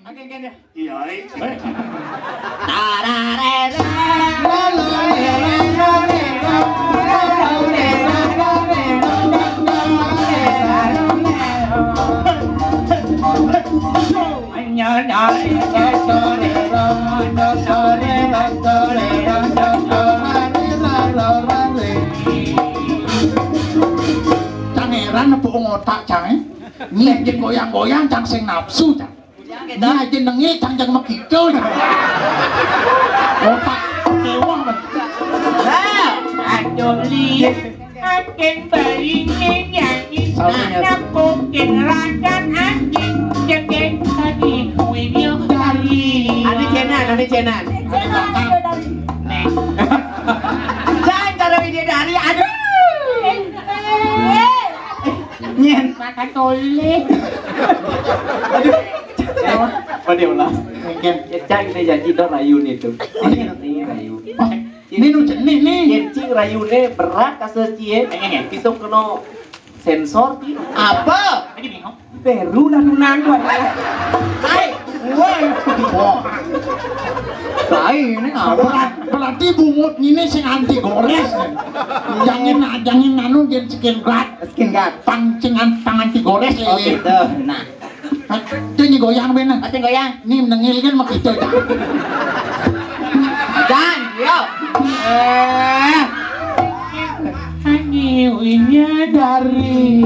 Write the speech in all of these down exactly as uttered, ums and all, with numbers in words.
Iya, iya. Cang heran nepuk otak cang, eh. Nyeh, jeng goyang-goyang cang sing nafsu cang. Nyeh, jeng nengil cang jeng mekitu cang. Otak kewang men. Aduh, liat. Akin beli nyanyi. Sampingnya. Napokin rakan anjing. Jegen tadi kuinil dari. Ada cenan, ada cenan. Jangan kalau ini dari, aduh. Nyen. Makan toleh. Aduh. Apa dia ulas? Mungkin. Ya, cang, kita janji dong rayu nih tuh. Ini rayu. Ini nu jenih nih. Cing rayune berat asa cie. Bisa kena sensor ti. Apa? Beru lalu nandu. Hai, woi. Wah. Lain ini ngapa? Berarti bungut ini sing anti gores nih. Jangan, jangan anu, jangan skin guard. Skin guard. Pancingan tangan anti gores. Oh, gitu. Nah. Hah? Itu nyi goyang bener. Pasti goyang. Ini nengil kan mah gitu, Cak. Dan, yo. Eh. Hanya dari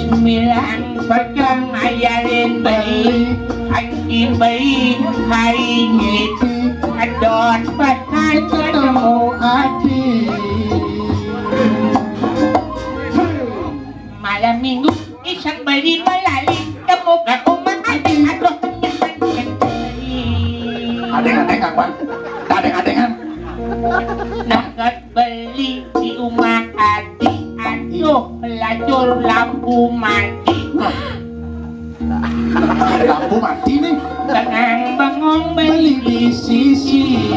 sembilan petang ayalin bayi, anjing bayi, hai gitu, adot pahan ketemu ati. Malam minggu, iseng beli melali, temu ke rumah adi, aduh, kenyang. Adeng-adengan, Bang. Adeng-adengan. Deket beli di rumah adi, aduh, pelacur lampu mati. Lampu mati nih. Bengang bengong beli di sisi.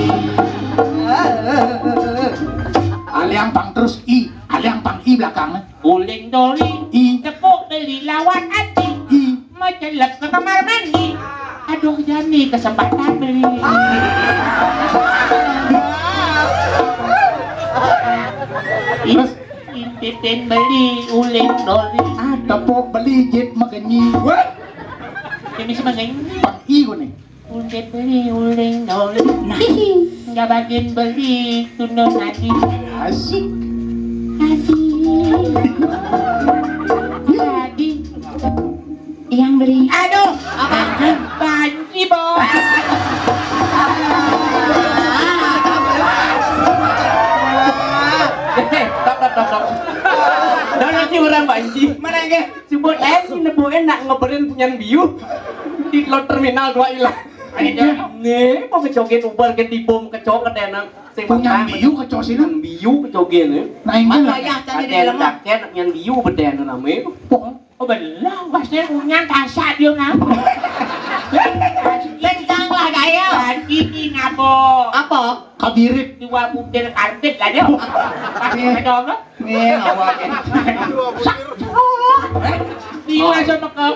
Aliang pang terus i, aliang pang i belakangnya. Uling doli, i, tepuk beli lawan ati. I. Mau celep ke kamar mandi. Aduh, jani kesempatan beli. Terus? Intitin beli uling doli. Ah, tepuk beli jit megenyi. Wah. Ini sih megenyi. Pang i gua nih. Ulit beli uling doli. Nah. Nggak bagin beli tuna nadi. Asik. Nadi. Nadi. Yang beli. Aduh, apa? Banci, Bo. Eh, tok, tok, tok, tok. Dah nanti orang banci. Mana, Ge? Sebut eh, si nebuin nak ngeberin punyan biu di lot terminal dua ilah. Ayo, nih, mau kecokin ubar ke tibom kecok ke denang. Sing punyan biu kecok sini. Biu kecokin ya. Nah, ini mana lah. Ayah tadi di dalam. Ada punyan biu bedena namanya. Oh, belah, pasti punyan kasak dia ngapa? Kencang lah, gaya. Tadi ini ngapa? Apa? Kabirit. Dua butir karpet lah dia. Pakai apa? Nih, awak. Sak, sak. Dia langsung mekep.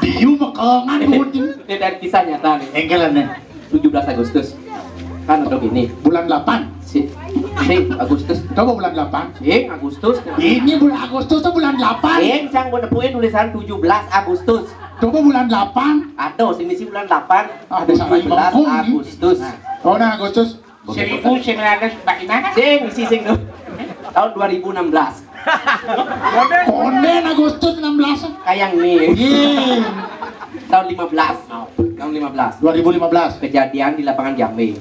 Dia mekengan, kucing. Ini dari kisah nyata nih. Engkelan nih. Tujuh belas Agustus. Kan untuk ini. Bulan delapan. Si, si Agustus. Coba bulan delapan. Si Agustus. Ini bulan Agustus tuh bulan delapan. Eh, cang gua nepuin tulisan tujuh belas Agustus. Coba bulan delapan. Aduh, sini sih bulan delapan. Ah, ada salah. Tujuh belas Agustus. Oh, nah, Agustus. Seribu sembilan ratus empat puluh lima. Sing, si sing tuh. Tahun dua ribu enam belas. Konden Agustus enam belas. Kayak nih. Iya. Tahun lima belas. Tahun lima belas. Dua ribu lima belas. Kejadian di lapangan Jambi.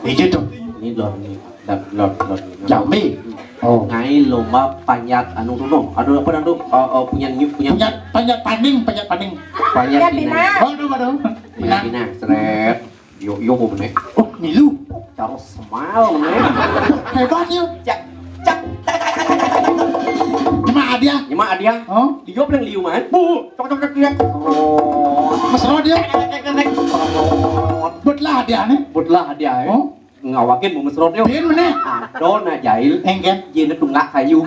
Iya tuh. Ini lor nih. Dan lor, lor. Jambi. Oh. Ngai lomba panjat anu tuh, no. Aduh, apa dah tuh? Eh, eh, punya nyu-, punya. Punya panjat paning, panjat paning. Panjat pinang. Waduh, waduh. Pinang, pinang, seret. Yo, yo, mau meneh. Oh, milu. Cara semal meneh. Hebat ya. Cak, cak, cak, cak, cak, cak, cak. Cuma hadiah. Cuma hadiah. Oh? Dia bilang liuman. Bu, cok, cok, cok, cok. Oh. Mesra dia. Cek, cek, cek, cek. Bet lah hadiahnya. Bet lah hadiah, ya. Oh? Ngawakin mau mesra dia. Bin meneh. Aduh, nak jahil. Engken. Jene tunggak kayu.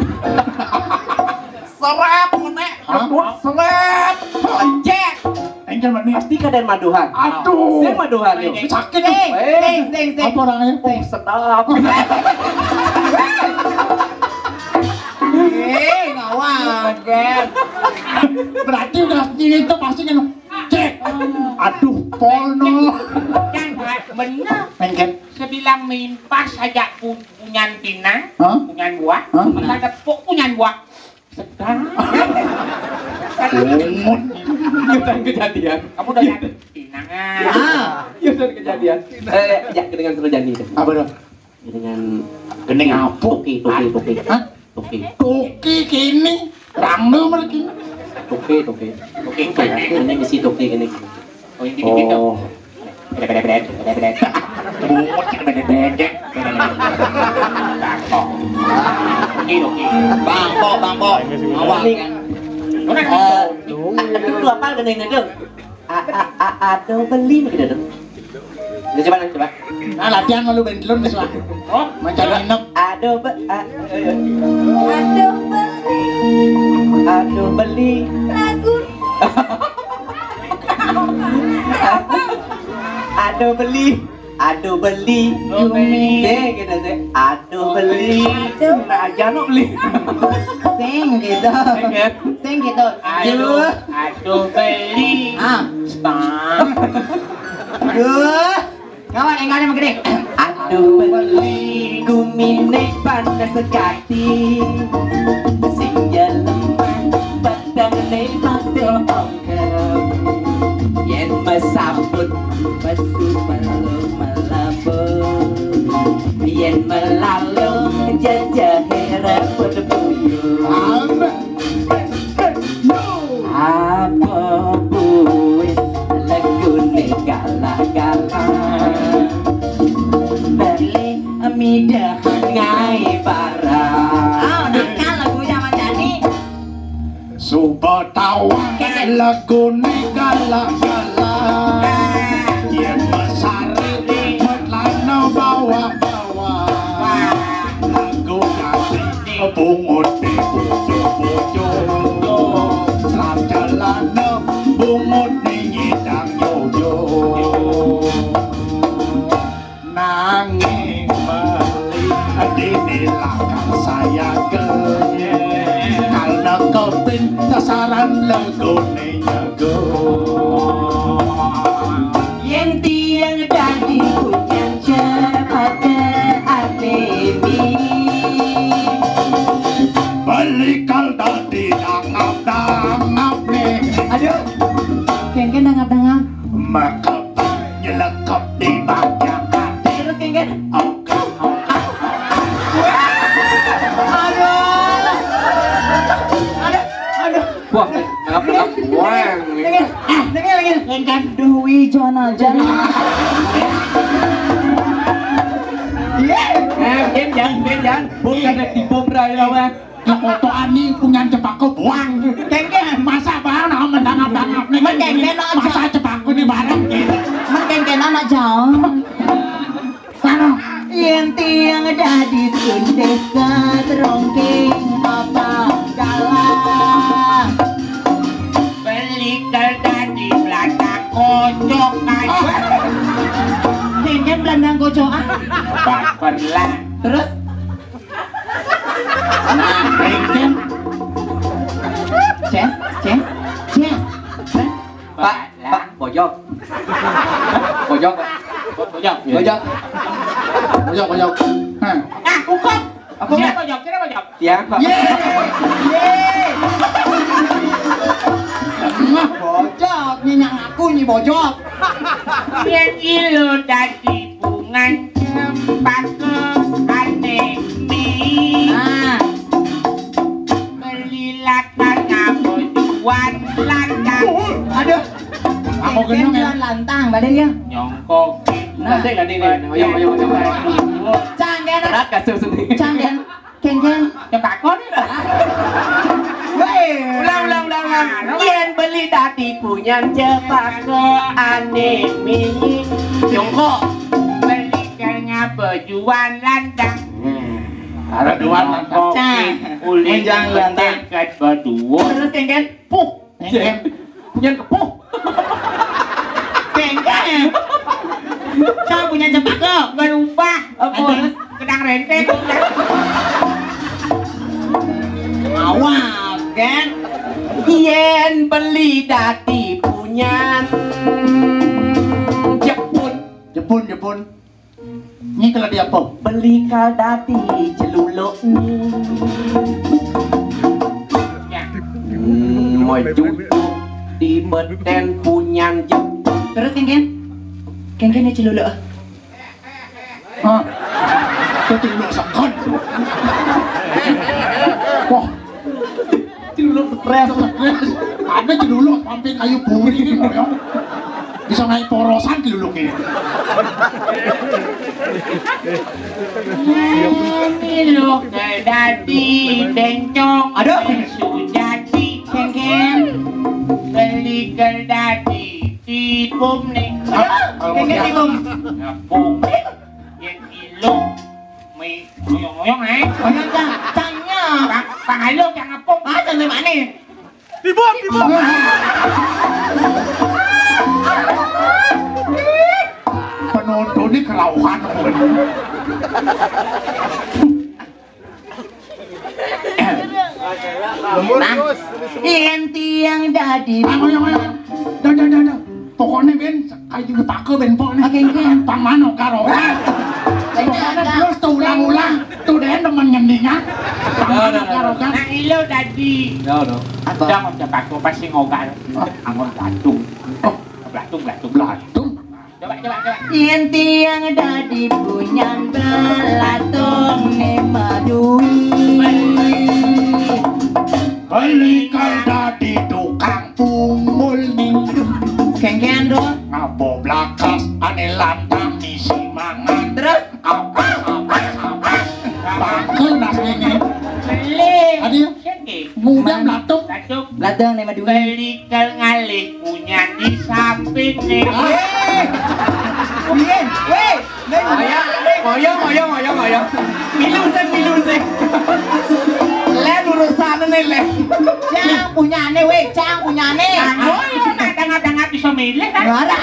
Terap, menek. Hah? Seret. Lecet. Engkel menek. Pasti kadén maduhan. Aduh. Sing maduhan, yuk. Sakit, yuk. Sing, sing, sing, sing. Apa orangnya? Sing, sedap. Eh, ngawang, Gen. Berarti udah ini tuh pasti kan cek. Aduh, polno. Kan bener. Mengket. Sebilang mimpas aja pu-, punyan pinang, hah? Punyan buah, hah? Maka tepuk punyan buah. Sedap. Bungut. Itu kan kejadian. Kamu udah lihat pinangan. Ah. Itu kan kejadian. Eh, ya, dengan terjadi itu. Apa dong? Dengan gending apa? Toki, toki, toki. Hah? Toki. Toki kini. Rangno mriki. Toki, toki. Toki. Ini mesti toki ini. Oh, ini gitu. Oh. Beda, beda, beda, beda, beda. Bungut, beda, beda, beda. Bangkok. Toki, toki. Bangkok, bangkok. Awak. Ini. Orang. Eh, aduh, aduh, apa gending itu? A, a, a, aduh beli nih gitu tuh. Udah, coba, coba. Nah, latihan malu bentlon nih, Wak. Oh, mencari inep. Aduh be, a, aduh beli. Aduh beli. Lagu. Aduh beli. Aduh beli. Aduh beli. Deh, gitu deh. Aduh beli. Aduh. Nah, aja no beli. Sing gitu. Sing ya? Sing gitu. Aduh, aduh beli. Ah. Stop. Duh. Kawan, enggak ada yang gede. Aduh beli. Gumine panas sekati. Sing jeleman batang ne patil ongkep. Yen mesaput mesu perlu melambung. Yen melalung jajahe repot buyung. Apa buin legune galak-galak. Beli midahan ngai barang. Oh, nakal lagunya Ahmad Dhani. Suba tawang legune galak-galak. Yen mesare metlana bawa-bawa. Lagu kasih bungut di pucuk-pucuk. Selam celana bungut di nyidang nyucuk. Nanging bali dene lakar sayaga. Kalna kepin sasaran legone nyego. Yen tiang dadi punyan cepake atemi. Beli kal dadi dangap-dangap nih. Aduh, kengken dangap-dangap. Maka nyelekep di bajang ati. Terus, Kengken? Oke, oke, oke. Aduh. Aduh, aduh. Wah, ngap-ngap buang. Dengar, ah, dengar lagi. Kengken Dwi Jono, Jono. Eh, Ken, jangan, Ken, jangan. Bukan di Bobra ya, Bang. Kotokan ni punyan cepako buang. Kengken. Masa barang nak mendangap-dangap ni. Mengkengken nak masa cepako ni barang. Mengkengken nak jauh. Sana. Yen tiang dadi sundih katrongking apa galah. Beli kal dadi belata kocok aja. Kengken belandang kocokan. Baper lah. Terus? Nah, Kengken. Ces, ces, ces. Pak, Pak, bojok. Bojok. Bojok. Bojok. Bojok, bojok. Hah. Ah, hukum. Apa? Sira bojok, sira bojok. Ya, Pak. Ye. Ye. Mah bojok, ni nang aku ni bojok. Yen ilo dadi bungan cempaka anemi. Nah. Beli lakar ngabo juan lantang. Aduh. Aku gendong ya. Juan lantang, badan ya. Nyongkok. Nah. Kasih tadi nih. Ayo, ayo, ayo. Canggen. Berat kasus ini. Canggen. Kengken. Cepako nih. Weh. Ulang, ulang, ulang, ulang. Yen beli dadi punyan cepako anemi. Nyongkok. Beli kenya bejuan lantang. Hmm. Ada dua nangkep. Cah. Uling menjang lantak. Terus, Kengken? Puh. Kengken. Punya kepuh. Kengken. Cah punya cempaka, berubah. Apa? Terus gedang renteng. Awas, kan? Yen beli dadi punyan Jepun. Jepun, Jepun. Ini kalau dia apa? Beli kal dadi celuluk ni. Hmm, maju di beten punyan Jepun. Terus, Kengken? Kengken ni celuluk. Hah? Itu celuluk sekon. Wah. Celuluk stres. Ada celuluk sampai kayu buri ini, ya. Bisa naik porosan celuluk ini. Ini lo kedadi bencong. Aduh. Sujati. Kengken. Beli kedadi. Tipum nih. Hah? Kalau mau Kengken tipum. Ngepung. Yen ilu. Mi ngoyong-ngoyong, eh. Ngoyong, Cang. Cangnya. Bang, Bang Halo, Cang ngepung. Ah, Cang di mana? Tibun, tibun. Penonton ini kerauhan. Nah, yen tiang dadi. Ah, ngoyong, ngoyong. Dah, dah, dah, dah. Pokoknya, Ben, kayak gitu tak ke, Ben, pokoknya. Oke, oke. Pang mano karo. Pokoknya terus tuh ulang-ulang. Tuh deh, temen ngendingan. Pang mano karo, kan? Nah, ilo dadi. Ya, udah. Apa? Jangan cepat, aku pasti ngogal. Anggon belatung. Oh. Belatung, belatung. Belatung. Coba, coba, coba. Yen tiang dadi punyan belatung ne madui. Beli kal dadi tukang pungul ni. Kengken, Dul. Ngabo blakas ane lantang misi mangan. Terus? Apa, apa, apa? Bangku nas ini. Beli. Adi. Sengke. Muda belatung. Belatung. Belatung ne madui. Beli kal ngalih punyan di samping ne. Eh. Iya, weh. Ngoyong, ngoyong, ngoyong, ngoyong. Milu sing, milu sing. Le urusan ne le. Cang punyane, weh, Cang punyane. Nah, ngoyong, nak dangap-dangap bisa milih, kan? Ora.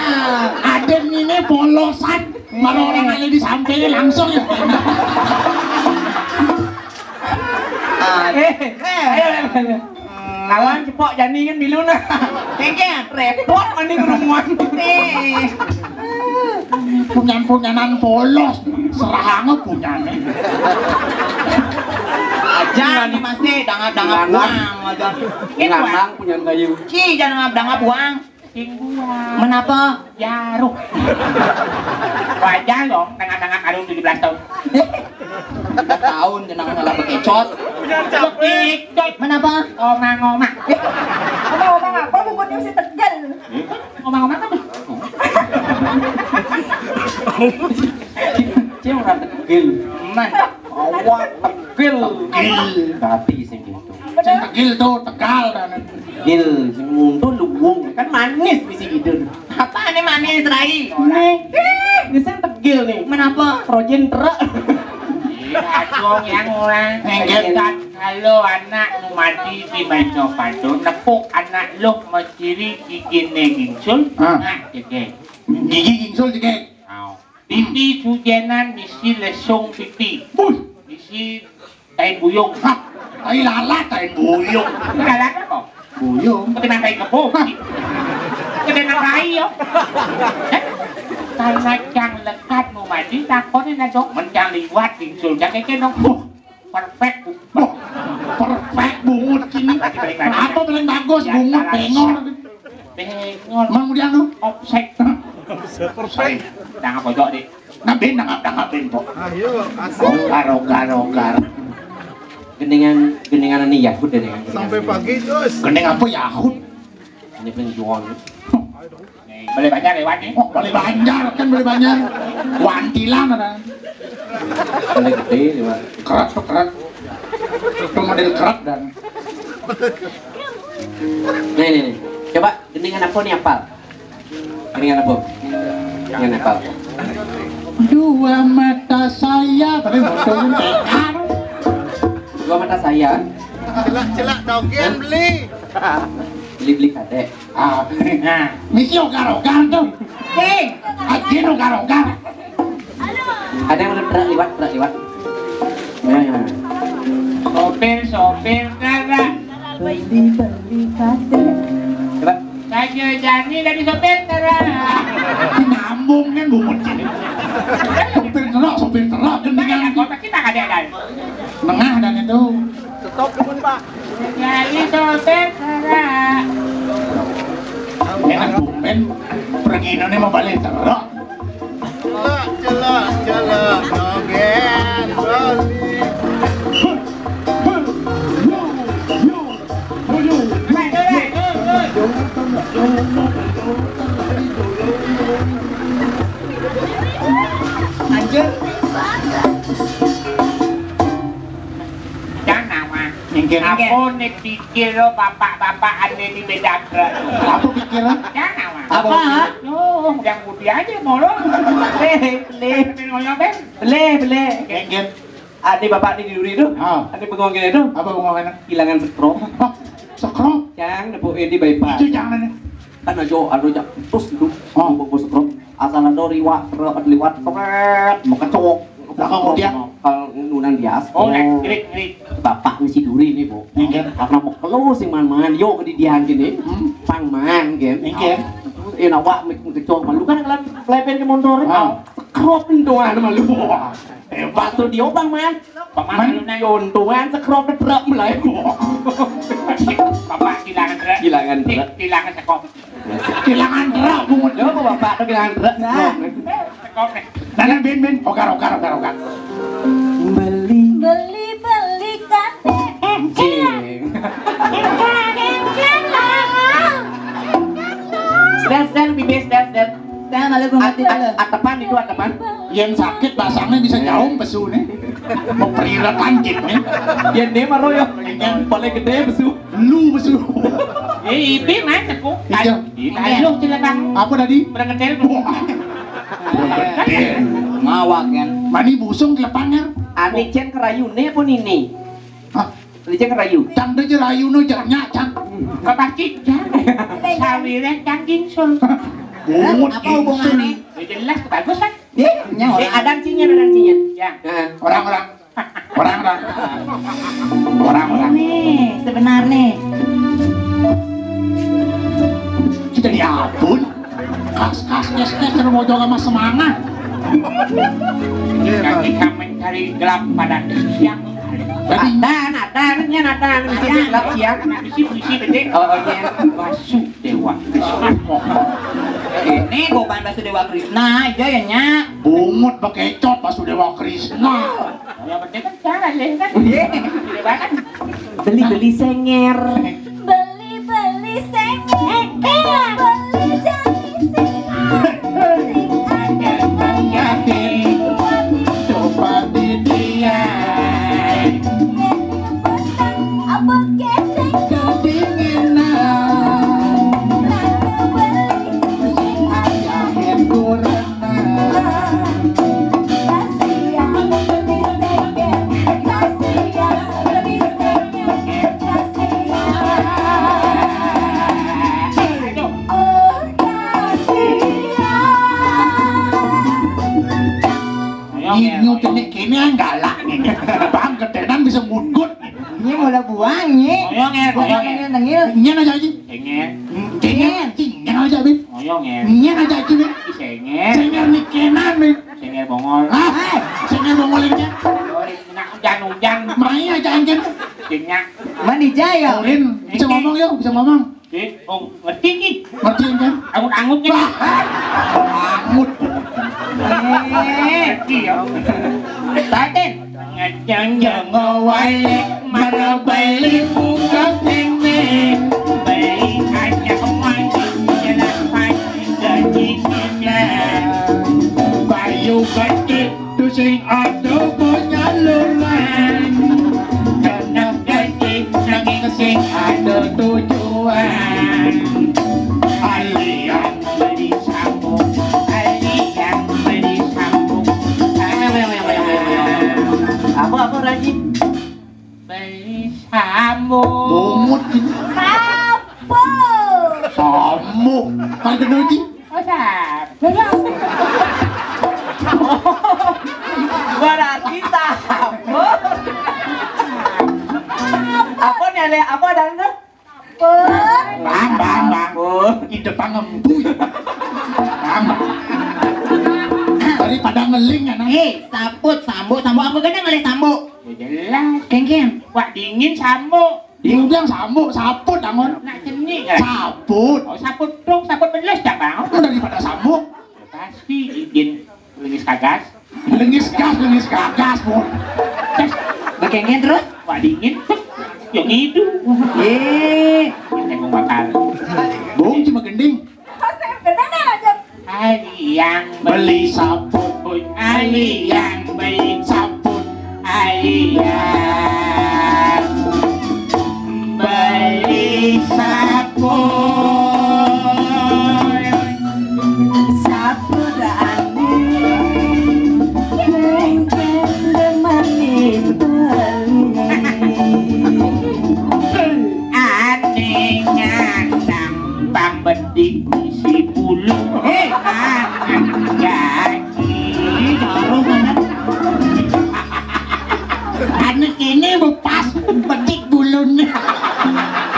Aden ini polosan. Malah orang ada di sampingnya langsung ya. Ah. Eh, eh, ayo, ayo, ayo. Lawan cepok jani kan milu nah. Kengken. Repot mending rumuan. Eh. Punyan-punyanan polos, serahanga punyane. Aja nih masih dangap-dangap uang aja. Lanang punyan kayu. Ci, jangan dangap-dangap uang. Sing buah. Menapa? Jaruh. Wajar dong, tengah-tengah karung tujuh belas tahun. Tujuh belas tahun, jenang salah bekecot. Bekecot. Menapa? Omang-omang. Omang-omang apa? Bubutnya mesti tegel. Omang-omang apa? Dia orang tegel. Nah, awak tegel. Tegel. Tapi sing gitu. Sing tegel tuh, tegal dan Gil, sing muntun luwung. Kan manis misi gitu. Apane manis, Rai? Nih. Eh, ini sing tegil nih. Menapa? Projen truk. Iya, dong yang orang. Enggak. Dekat, halo anak mau mati di Banjo Pado, nepuk anak lo mau ciri gigine gingsul. Ah. Nah, gede. Gigi gingsul, gede. Au. Pipi sujenan misi lesung pipi. Buh. Misi tai buyung. Hah, tai lalat, tai buyung. Lalat apa? Buyung. Ketimbang tai kebo. Hah. Ketimbang tai yo. Eh? Karena cang lekat mau mandi, takone na dong. Mencang liwat, tingsul. Cang keke dong. Buh. Perfect. Buh. Perfect bungut kini. Apa paling bagus? Ya, bungut bengor. Bengol. Mang Udiang tuh. Opsek. Opsek. Dangap pojok, Dik. Nah, ben, dangap, dangap, ben, pok. Ayo, asik. Ogar, ogar, ogar. Gendingan, gendingan ini Yahud deh, nih. Sampai pagi terus. Gending apa Yahud? Ini penjual. Nih, boleh banyak lewat nih. Oh, boleh banyak, kan boleh banyak. Wantilan ada. Boleh gede, lewat. Kerat tuh, kerat. Itu model kerat dan. Nih, nih, nih. Coba gendingan apa nih apal? Gendingan apa? Gendingan apal. Dua mata saya, tapi motor tekar. Gua mata saya. Celak-celak dogen beli. Beli-beli kadek. Ah, nah, misi ogar-ogar tuh. Hei, aja ogar-ogar. Ada yang udah terak liwat, terak liwat. Ya, ya. Sopir, sopir, terak. Beli, beli kadek. Coba. Saya Jani dari sopir terak. Nyambung kan bungut sini. Sopir terak, sopir terak, gendingan. Kota kita ada, ada. Nengah dan itu. Stop dulu, Pak. Jadi sopir terak. Enak tumben. Pergi ini mau balik terak. Celak, celak, celak, dogen, beli. Anjir. Jangan, Wak. Nyingkir. Apa nih pikir lo bapak-bapak ane di beda. Apa pikir lo? Jangan, Wak. Apa? Oh, yang putih aja mulu. Bele, bele. Ngoyo, Ben. Bele, bele. Nyingkir. Ade bapak di duri tuh. Ah. Ade bengong gini tuh. Apa bengong ini? Hilangan sekrop. Hah? Sekrop? Yang nepuk ini bypass. Itu jangan ini. Kan aja anu jak terus gitu. Oh. Bengong sekrop. Asal ada liwat, liwat, seret, mau kecok. Belakang dia. Kalau nunan bias. Oh, ngrik, ngrik. Bapak ngisi duri nih, Bu. Iya. Karena mau keluar sing man-man, yo ke didian gini. Hmm. Pang man, gini. Iya. Terus, eh, nak wak, mik-, mik kecok. Malu kan kalau lepen ke motor. Ah. Sekrop doang malu. Hebat tuh dia, Bang, man. Paman, man, alumni. Untungan sekrop truk mulai. Bapak kehilangan truk. Kehilangan truk. Kehilangan sekrop. Kehilangan truk, bungut. Yo, kok bapak tuh kehilangan truk, nah. Sekrop nih. Sekrop nih. Nah, nah, bin, bin. Ogar, ogar, ogar, ogar. Beli. Beli, beli, kate. Cing. Sedang, sedang, bibir, sedang, sedang. Nah, malu bungut. At-, at-, atepan itu, atepan. Yang sakit basangnya bisa jauh pesu nih. Mau perira tangkit nih. Ya, ini mah royok. Yang paling gede pesu. Lu pesu. Eh, ibi mana, Bu? Iya. Ayo, celepang. Apa tadi? Berengedel, Bu. Wah. Berengedel. Ngawak, kan? Mani busung celepangnya. Ani cen kerayu nih apa nini? Hah? Licin rayu. Cang da je rayu no, cang nyak, cang. Kok pasti cang. Sawire cang gingsul. Bungut apa gingsul. Hubungannya? Ya jelas, bagus kan? Iya, nya. Eh, orang. Ada cinya, ada cinya. Ya. Heeh. Orang, orang. Orang, orang. Orang, orang. Nih, sebenarnya. Kita diabun. Kas, kas, kes, kes, terus mau jaga mas semangat. Iya, Pak. Nanti kami cari gelap pada siang. Tadi. Ada, ada, nya ada, ada, ada, ada, ada, ada. Oh, oh, iya. Basudewa Krishna. Ini bukan Basudewa Krishna, aja ya, nya. Bungut bekecot Basudewa Krishna. Ya, penting kan cara, ya, kan? Iya. Beli-beli senger. Beli-beli senger. Beli jadi senger. Sing ada. Yakin. Coba didian. Apa keseng kedinginan. Lalu beli. Sing ada kurang. Nyu, nyu, cenik kene yang galak nih. Bang, gedenan bisa mundut. Ini mau buang nih. Oyong, Nger, oyong, Nger. Nengil, nengil. Nyen aja aja. Nyen. Nyen. Nyen aja, Bin. Oyong, Nger. Nyen aja aja, Bin. Senger. Senger nih kenan, Bin. Senger bongol. Ah, senger bongol ini. Sorry, kena hujan-hujan. Mai aja anjir. Senger. Mani jaya. Orin, bisa ngomong yo, bisa ngomong. Eh, oh, ngerti ki? Ngerti kan? Angut-angut ki. Wah, angut. Eh, ngerti ya. Taten. Ngejang-jang ngawalik, mana beli buka kene. Beli aja kemana, jalan pagi, gaji kena. Bayu gede. Tu sing ada penyaluran, kena kaki nanging sing ada tujuan. Alian beli sambung, alian beli sambung. Apa, apa, Raji? Sambo. Bungut. Sambo. Sambo. Kan bener iki. Oh, sambo. Berarti sambo. Apa nih, Le? Apa ada lu? Bang, bang, bang. Oh. Ide pangembu. Bang, bang. Daripada ngeling, anak. Eh, saput, sambo, sambo. Apa kena ngelih sambo? Ya jelas. Kengken. Wak dingin sambo. Diundang sambo, saput, angon. Nak cenik, kan? Saput. Oh, saput dong, saput belas dah, Bang. Daripada sambo. Pasti izin. Lengis kagas. Lengis gas, lengis gagas, Bun. Bakengken terus? Wak dingin. Yang itu. Eh. Yang mau makan. Bung cuma gending. Pas saya gendang nih, lanjut. Ari yang beli saput, Bun. Ari yang beli saput. Ari yang beli saput. Saput ane kengken demani beli. Ane nyandang pang bedik misi bulu. Eh, anak gaji. Ih, jaro sangat. Ane kene bepas bedik bulune.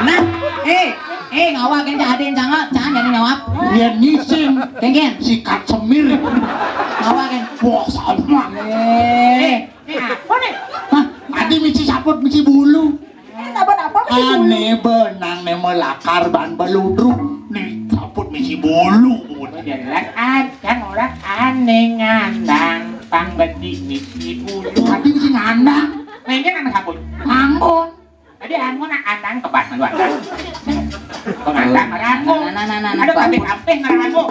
Nah, eh, eh, ngawak kan, jangan, jangan, jangan ngawak. Yen ngising. Kengken. Sikat semir. Ngawak kan. Wah, sama. Eh. Eh, apa nih? Hah? Adi misi saput, misi bulu. Eh, saput apa misi bulu? Ane benang ne melakar ban beludruk. Nih, saput misi bulu. Oh, jelas ada orang ane ngandang pang bedik misi bulu. Adi misi ngandang. Nah, ini kan saput. Ampun. Jadi angon nak andang kebat malu andang. Pengandang marah angon. Nah, nah, nah, nah, nah, ada saput. Kabeh-kabeh marah angon.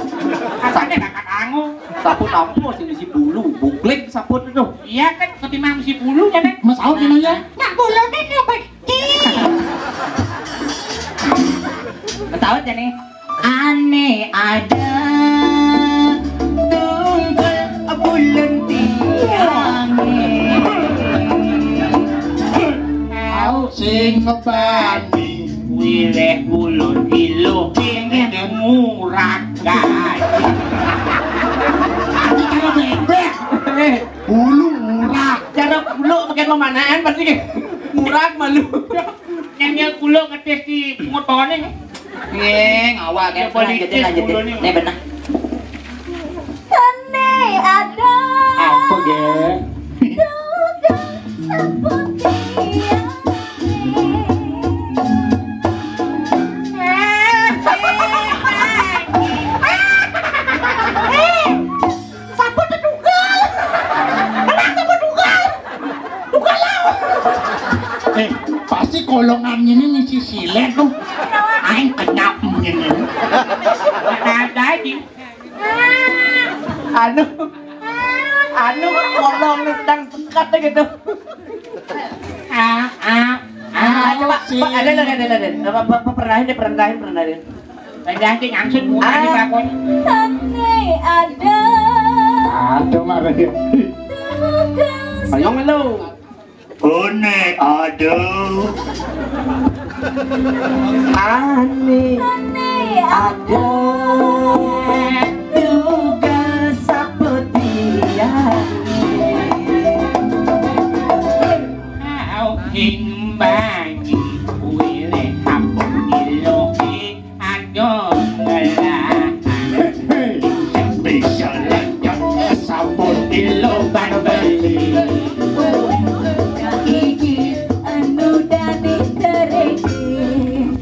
Asane bakat angon. Saput apa sing isi bulu? Buklik saput itu. Iya kan, ketimbang isi bulu ya kan. Mas Aut gimana ya? Nak bulu kan yang peti. Mas Aut ya nih. Ane ada tunggal bulun tiange. Au sing ngebani. Wiréh bulun iluh kene murah gaji. Iki cara bebek. Eh, bulu murah. Cara bulu pakai pemanaan pasti murah malu. Yang dia bulu ngetes di pungut pohonnya. Nggih, ngawak kan. Coba lanjutin, lanjutin. Nih, benar. Kene ada. Apa, nggih? Tukang saput tiang. Eh, saput tugal. Tenang, saput tugal. Tugal laut. Eh, pasti golongan ini misi silet tuh. Aing kenyap mungkin ini. Ada aja. Anu, anu, kolong sedang sekat gitu. Ah, ah, ah, coba, ada, ada, ada, ada. Apa, apa, apa, perendahin deh, perendahin, perendahin. Perendahin langsung mulai. Ah. Di bakun. Tane ada. Ada, Mak, ada. Tugas. Ayo, ngelu. One ada. Ane. Ane ada. Tugas saput tiang. Au ing banyi, wiréh kampung iluh. Aduh, ngelah. Bisa lanjut saput iluh ban beli. Iki anu dadi teriki.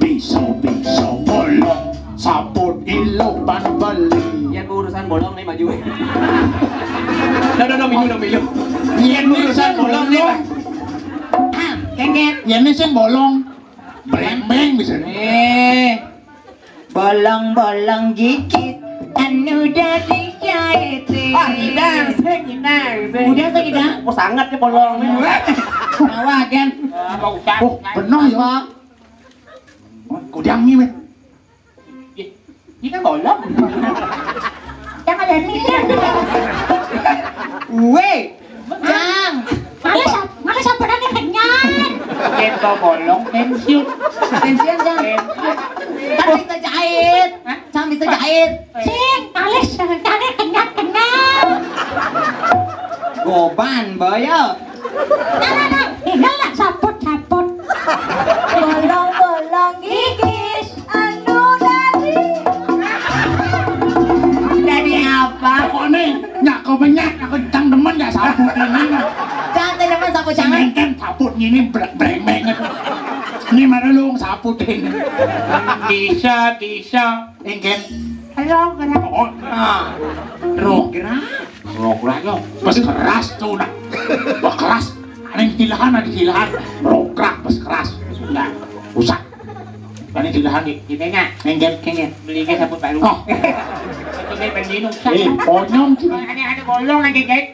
Bisa-bisa bolong saput iluh ban beli. Ya, urusan bolong nih maju. Dah, dah, dah, maju, dah, maju. Iya, urusan bolong nih, Pak. Ah, kengket. Ya, ini sing bolong. Brembeng bisa. Eh, bolong-bolong gigit anu dadi jahit. Ah, ngidang, sing ngidang, sing. Udah, sing ngidang. Oh, sangat nih bolong nih. Bawa, Gen. Oh, benar ya. Apa? Kudang nih, men. Ih, ini kan bolong. Yang ada ini. Weh, Jang. Mana sap-, mana sapunan yang kenyang? Ento bolong pensiun. Pensiun, Cang. Pensiun. Kan bisa jahit. Hah? Cang bisa jahit. Sing, alis, cari kenyat-kenyat. Goban, boyo. Nah, nah, nah, tinggal lah saput-saput. Bolong-bolong gigis, anu dari. Dari apa? Pokoknya, nyak kau banyak, aku cang demen ya saput ini mah. Cang, saya demen saput, Cang. Sing enten saput ini brek bremeng. Ini mana lu saput ini? Bisa, bisa. Engken. Halo, gerak. Oh, nah. Roh gerak. Roh gerak, yo. Pas keras tuh, nah. Wah, keras. Ada yang dilahan, ada dilahan. Roh gerak, pas keras. Nah, usah. Ada dilahan di. Gini, Nyak. Engken, engken. Beli ke saput baru. Oh. Itu kayak beli nusah. Eh, konyol sih. Ada, ada bolong lagi, guys.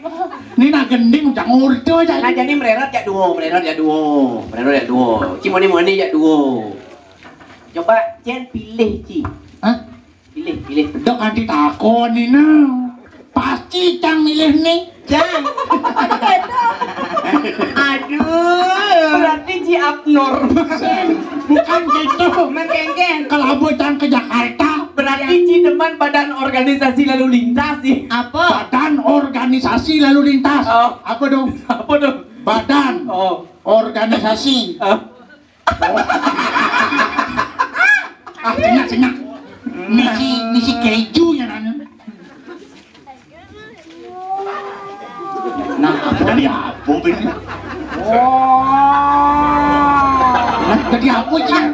Ini nak gending udah ngurdo aja. Nah, jadi mererot ya duo, mererot ya duo, mererot ya duo. Ci moni-moni ya duo. Coba, Cen, pilih, Ci. Hah? Pilih, pilih. Dok, nanti takon ini. Pasti cang milih nih. Cang. Aduh. Berarti Ci abnormal. Bukan gitu. Mengkengkeng. Kalau aku cang ke Jakarta. Berarti Ci demen badan organisasi lalu lintas sih. Apa? Badan organisasi lalu lintas. Oh. Apa dong? Apa dong? Badan. Oh. Organisasi. Oh. Ah, cenyak, cenyak. Misi, misi keju ya nanya. Nah, apa tadi apa bener? Oh. Nah, tadi apa sih?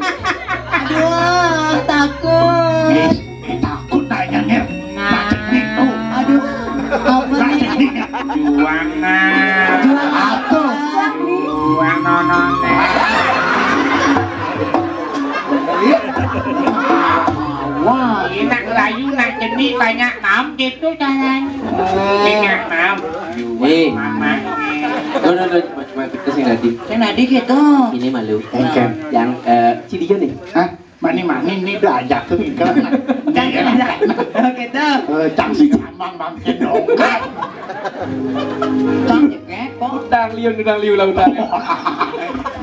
Aduh, takut. Eh, eh, takut nanya nih. Nah. Nah, cek nih tuh. Aduh, apa nih? Juang nah. Juang apa? Juang nonton. Wah, ini nak layu nak jenik banyak nam gitu caranya. Banyak nam. Eh. Mama. No, no, no, cuma, cuma kita sih tadi. Kan tadi gitu. Ini malu. Engken. Yang eh, Cidijo nih. Hah? Mani-mani ini udah ajak tuh tinggal. Jangan ajak. Gitu. Eh, cang si jamang bangke dong. Cang jepet, kok. Utang liun, utang liu lah utang.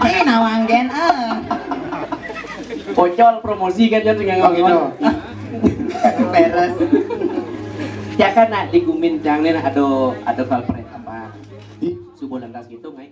Ini nawang gen, eh. Pocol promosi kan, Jon, dengan oh, gitu. Beres. Ya kan, nak digumin cang nih, ada, ada kalpret apa? Ih. Subo lantas gitu, ngai.